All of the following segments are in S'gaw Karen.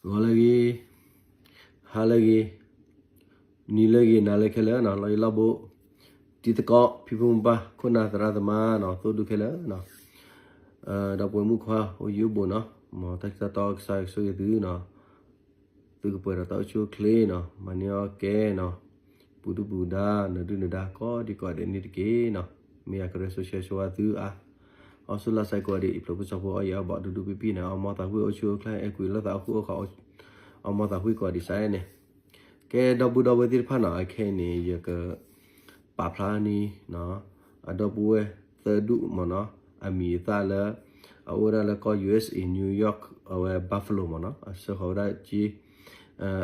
ဂီၤလၢအဂ့ၤ, ဟါလၢအဂ့ၤ, နံၤလၢအဂ့ၤ နၤလၢခဲလၢာ်နီၤ, လီၤယံၤလီၤဘူး, တံၤသကိး ဖံဖုမုၢ်ပၢ် ခိၣ်နၢ်သရၣ်သမါနီၤ, သိၣ်ဒူၣ်ခဲလၢာ်နီၤ, ဒီပုၢ်ဝဲၢ်မုၣ်ခွါ အိၣ်ယံၤအိၣ်ဘူးနီၤ, မ်တၢ်ထံတၢ်တီကစၢ်ယွၤကဆိၣ်ဂ့ၤသုနီၤ, သုကပှဲၤဒီးတၢ်အိၣ်ဆူၣ်အိၣ်ချ့နီၤ, မၤန့ၢ်အီၣ်ကဲနီၤ, ပူၤဒုၣ်ပူၤဒါ နၢၤဒုၣ်နၢၤဒါ ကိးဒံကိးဒဲးန့ၣ်တက့ၢ်နီၤ, မ့ၢ်ယၤကရၢဆိဆၢဂ့ၤဆၢဝါသုအါ အီၣ်ဆူၣ်လၢ်စဲကိးဂၤဒဲး အံၤဖျိးဖုၣ်စီဖိ အီၣ်ယံၤအီၣ်ဘီ ဒူဒူပံပံန့ၣ် အီၣ်မီၢ်သးဝံၣ် အိၣ်ဆူၣ်အိၣ်ချ့ အဲၣ်ကွံာ်လီၢ်သး အိၣ်ဃူအိၣ်ဃး အီၣ်မီၢ်သးဝံၣ်ကိးဒံးစဲန့ၣ်, ကဲဒီပုၢ်ဒီဝဲၢ်သ့ၣ်တဖၣ်နီၤ, အခဲအံၤန့ၣ် ယကပာ်ဖျါန့ၢ် အဒီပုၢ်ဝဲၢ်သၢဒူၣ်မ့ၢ်နီၤ, အမံၤအသၣ်လၢ အအိၣ်ဝဲဒၣ်လၢကီၢ် U S A New York အဝဲ Buffalo မ့ၢ်နီၤ, အဆှၢဃီၤဝဲဒၣ်က့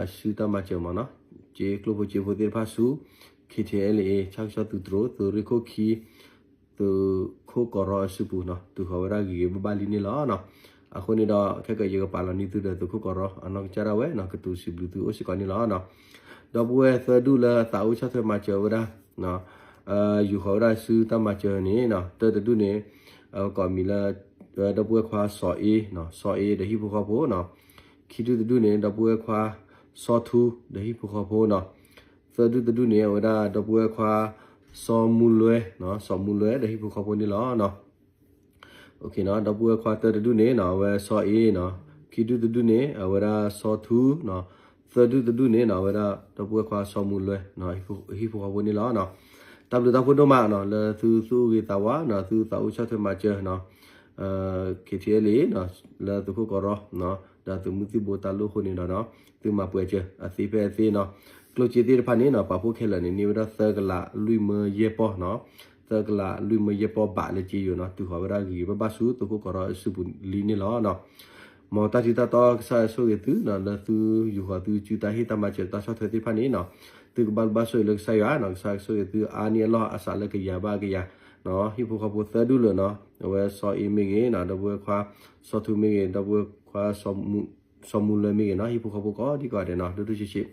အစုတၢ်မၤစၢၤမ့ၢ်နီၤ, က့ကျိၣ်ဖိက့ဖိသ့ၣ်တဖၣ်ဆူ K T L A ဆၣ်ကဆီသုးတြိၤ သုးရ့ၣ်ခိၣ်ခံ သုးခိၣ်ကီးရီအစုပူၤနီၤ, တုၤဃီၤဝဲဒၣ်ဂ့ၤဂ့ၤဘၣ်ဘၣ်လံန့ၣ်လီၤနီၤ. အဃိန့ၣ်ဒီး ခဲကယကပာ်လီၤန့ၢ်သုဒီးသုးခိၣ်ကီးရီအနီၢ်ကစၢ်ဒၣ်ဝဲနီၤ, ကတိၤစံးဘျုးသုအိၣ်စ့ၢ်ကီးန့ၣ်လီၤနီၤ. ဒီပုၢ်ဝဲၢ်သၢဒူၣ်လၢအသးအိၣ်ဆီၣ်ထွဲမၤစၢၤဝဲဒၣ် ယူာ်ဃီၤဝဲဒၣ်စုတၢ်မၤစၢၤန့ၣ်နီၤ, တၢတဒူၣ်န့ၣ် အဝဲကိးမံၤလၢ ဒီပုၢ်ဝဲၢ်ခွါစီၤအ့နီၤ, စီၤအ့ဒီးဟံၣ်ဖိဃီဖိနီၤ. ခံဒူၣ်တဒူၣ်န့ၣ် ဒီပုၢ်ဝဲၢ်ခွါစီၤထူဒီးဟံၣ်ဖိဃီဖိနီၤ. သၢဒူၣ်တဒူၣ်န့ၣ် အဝဲဒၣ်ဒီပုၢ်ဝဲၢ်ခွါစီၤမူလွဲ, စီၤမူလွဲဒီးဟံၣ်ဖိဃီဖိန့ၣ်လီၤနီၤ. ဒီပုၢ်ဝဲၢ်ခွါတၢတဒူၣ်န့ၣ်နီၤ အဝဲစီၤအ့နီၤ, ခံဒူၣ်တဒူၣ်န့ၣ် အဝဲဒၣ်စီၤထူနီၤ, သၢဒူၣ်တဒူၣ်န့ၣ်နီၤ အဝဲဒၣ်ဒီပုၢ်ဝဲၢ်ခွါစီၤမူလွဲနီၤ, ဟံၣ်ဖိဃီဖိန့ၣ်လီၤနီၤ. တၢ်ဘျုးတၢ်ဖှိၣ်ဒိၣ်မးနီၤ လၢသုသူၣ်အုးဂ့ၤသးဝါနီၤ, သုသးအိၣ်ဆီၣ်ထွဲမၤစၢၤနီၤ K T L A လၢသုးခိၣ်ကီးရီ ဒီးသုးမုၢ်သံၣ်ဘိတၢ်လိၣ်အဃိန့ၣ်ဒီး သုမၤပှဲၤစၢၤအသ့ဖဲအသ့နီၤ. ကျိၣ်စ့သ့ၣ်တဖၣ်န့ၣ်နီၤ ပာ်ဖှိၣ်ခဲလၢာ်န့ၣ် န့ၢ်ဝဲဒၣ်သၢကလးလွံၢ်မၢယဲၢ်ပီၢ်နီၤ, သၢကလးလွံၢ်မၢယဲၢ်ပီၢ်ဘးလၢက့ယိာ်နီၤ, တုၤဃီၤဝဲဒၣ်ဂ့ၤဂ့ၤဘၣ်ဘၣ်ဆူသုးခိၣ်ကီးရီအစုပူၤလံန့ၣ်လီၤနီၤ. မ်တၢ်ထံတၢ်တီကစၢ်ယွၤဆိၣ်ဂ့ၤသုနီၤ, လၢသုယူာ်ဃီၤသုစုတၢ်ဟ့ၣ်တၢ်မၤစၢၤတၢ်ဆီၣ်ထွဲသ့ၣ်တဖၣ်န့ၣ်နီၤ, သုကဘၣ်ဘၣ်ဆိၣ်ဂ့ၤလၢကစၢ်ယွၤနီၤ, ကစၢ်ယွၤကဆိၣ်ဂ့ၤသုအါန့ၢ်အလီၢ်အစးလၢကယၤဘၣ်ကယၤနီၤ. ဟံၣ်ဖိဃီဖိသၢဒူၣ်လၢာ်နီၤ, အဝဲစီၤအ့မ့ၢ်ဂ့ၤနီၤ, ဒီပုၢ်ဝဲၢ်ခွါစီၤထူမ့ၢ်ဂ့ၤ, ဒီပုၢ်ဝဲၢ်ခွါစီၤမူလွဲမ့ၢ်ဂ့ၤနီၤ, ဟံၣ်ဖိဃီဖိကိးဒံကိးဒဲးနီၤ, ဒိၣ်ဒိၣ်ဆံးဆံး,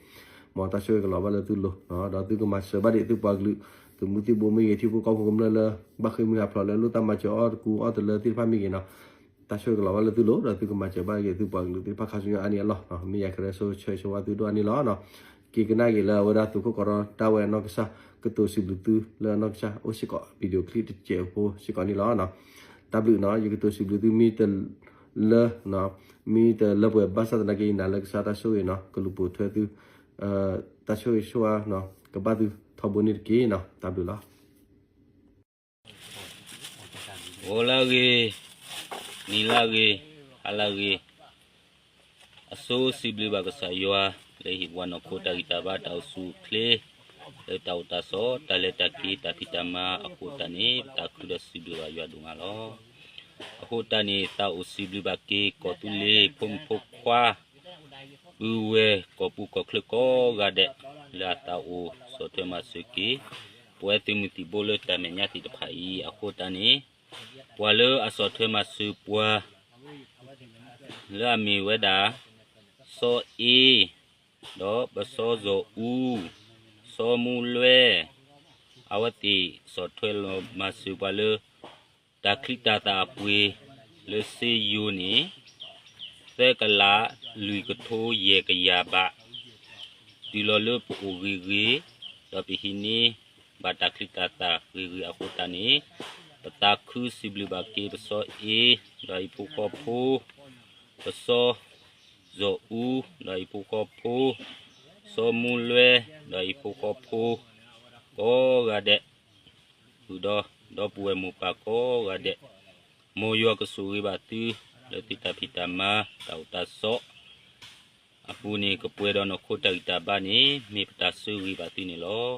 မ်တၢ်ဆိၣ်ဂ့ၤကလီၤဘၣ်လၢသုလိၤနီၤ, ဒီးသုကမၤစၢၤဘၣ်ဒံးသုပှၤကလုာ်, သုးမုၢ်သံၣ်ဘိမ့ၢ်ဂ့ၤ, ထံဖိကီၢ်ဖိကမျၢၢ်လၢ ဘၣ်ဃ့ၢ်မှံဟးဖျိးလၢလိၣ်တၢ်မၤစၢၤအီၣ်တကူအီၣ်တလၢသ့ၣ်တဖၣ်မ့ၢ်ဂ့ၤနီၤ, တၢ်ဆိၣ်ဂ့ၤကလီၤဘၣ်လၢသုလိၤ, ဒီးသုကမၤစၢၤဘၣ်က့ၤသုပှၤကလုာ်သ့ၣ်တဖၣ်ခါဆူညါအါန့ၢ်အလီၢ်, မ့ၢ်ယၤကရၢဆိဆၢဂ့ၤဆၢဝါသုဒိၣ်အါန့ၢ်လီၤ. က့ၤကနၣ်က့ၤလၢအဝဲဒၣ်သုးခိၣ်ကီးရီဒၣ်ဝဲအနီၢ်ကစၢ်, ကတိၤစံးဘျုးသုလၢအနီၢ်ကစၢ်, အိၣ်စ့ၢ်ကီး video clip တစဲးဖိစ့ၢ်ကီးန့ၣ်လီၤ. တၢ်ဘျုးနီၤ, ယကတိၤစံးဘျုးသုမ့ၢ်တလၢ, မ့ၢ်တလၢပှဲၤဘၣ်ဆၣ်သနာ်က့ ယနာ်လၢကစၢ်တၢ်ဆိၣ်ဂ့ၤနီၤ, ကလူၤပိာ်ထွဲသု, တၢ်ဆိၣ်ဂ့ၤဆိၣ်ဝါနီၤ, ကဘၣ်သုထီဘိန့ၣ်တက့ၢ်နီၤ, တၢ်ဘျုးလီၤ. ဂီၤလၢအဂ့ၤ, နံၤလၢအဂ့ၤ, ဟါလၢအဂ့ၤ, အဆိစံးဘျုးဘၣ်ကစၢ်ယွၤ လၢဟ့ၣ်ပှၤနီၢ်ခိတၢ်ဂံၢ်တၢ်ဘါတၢ်အိၣ်ဆူၣ်အိၣ်ချ့, လၢတၢ်အိၣ်တၢ်ဆိး တၢ်လဲၤတၢ်က့ၤတၢ်ဖံးတၢ်မၤအဃိသတးန့ၣ် ပသးခုဒီးစံးဘျုးဘၣ်ယွၤဒိၣ်မးလီၤ. အဃိသတးန့ၣ် သးအိၣ်စံးဘျုးဘၣ်က့ၤကီၢ်သူလ့ၤဖိမုၣ်ဖိခွါ ပုၢ်ဝဲၢ်ကီၢ်ပူၤကီၢ်ချၢကိးဂၤဒဲး လၢအသးအိၣ်ဆီၣ်ထွဲမၤစၢၤက့ၤ ပဝဲသုးမုၢ်သံၣ်ဘိလၢတၢ်မဲာ်ညါသ့ၣ်တဖၣ်အံၤအဃိသတးန့ၣ်, ပှၤလၢအဆီၣ်ထွဲမၤစၢၤပှၤ လၢအမ့ၢ်ဝဲဒၣ် စီၤအ့, ဒီးပစီစီၤအူ, စီၤမူလွဲ, အဝဲသ့ၣ်ဆီၣ်ထွဲလီၤမၤစၢၤပှၤလၢ တၢ်ချံတၢ်သၣ်အပှ့ၤလၢစ့ယိၤန့ၣ် သၢကလးလွံၢ်ကထိယဲၢ်ကယၤဘး, တုၤလီၤလၢပအိၣ်ဂ့ၤဂ့ၤ, ဒီးပဟံးန့ၢ်ဘၣ်တၢ်ချံတၢ်သၣ်ဂ့ၤဂ့ၤအဃိသတးန့ၣ်, ပသးခုစံးဘျုးဘၣ်က့ၤပစီၤအ့, ဒီးအဟံၣ်ဖိဃီဖိ, ပစီစီၤအူ, ဒီးအဟံၣ်ဖိဃီဖိ, စီၤမူလွဲ, ဒီးအဟံၣ်ဖိဃီဖိ, ကိးဂၤဒဲး ဃုာ်ဒီး ဒီပုၢ်ဝဲၢ်မိၢ်ပၢ်ကိးဂၤဒဲး, မ်ယွၤကဆိၣ်ဂ့ၤဘၣ်သု လၢသုတၢ်ဖံးတၢ်မၤ တၢ်အိၣ်တၢ်ဆိးအပူၤန့ၣ် ကပှဲၤဒီးနီၢ်ခိတၢ်ဂံၢ်တၢ်ဘါန့ၣ် မ့ၢ်ပတၢ်ဆိၣ်ဂ့ၤဘၣ်သုန့ၣ်လီၤ.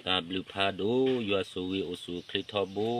တၢ်ဘျုးဖးဒိၣ် ယွၤဆိၣ်ဂ့ၤအိၣ်ဆူၣ်အိၣ်ချ့ထီဘိ.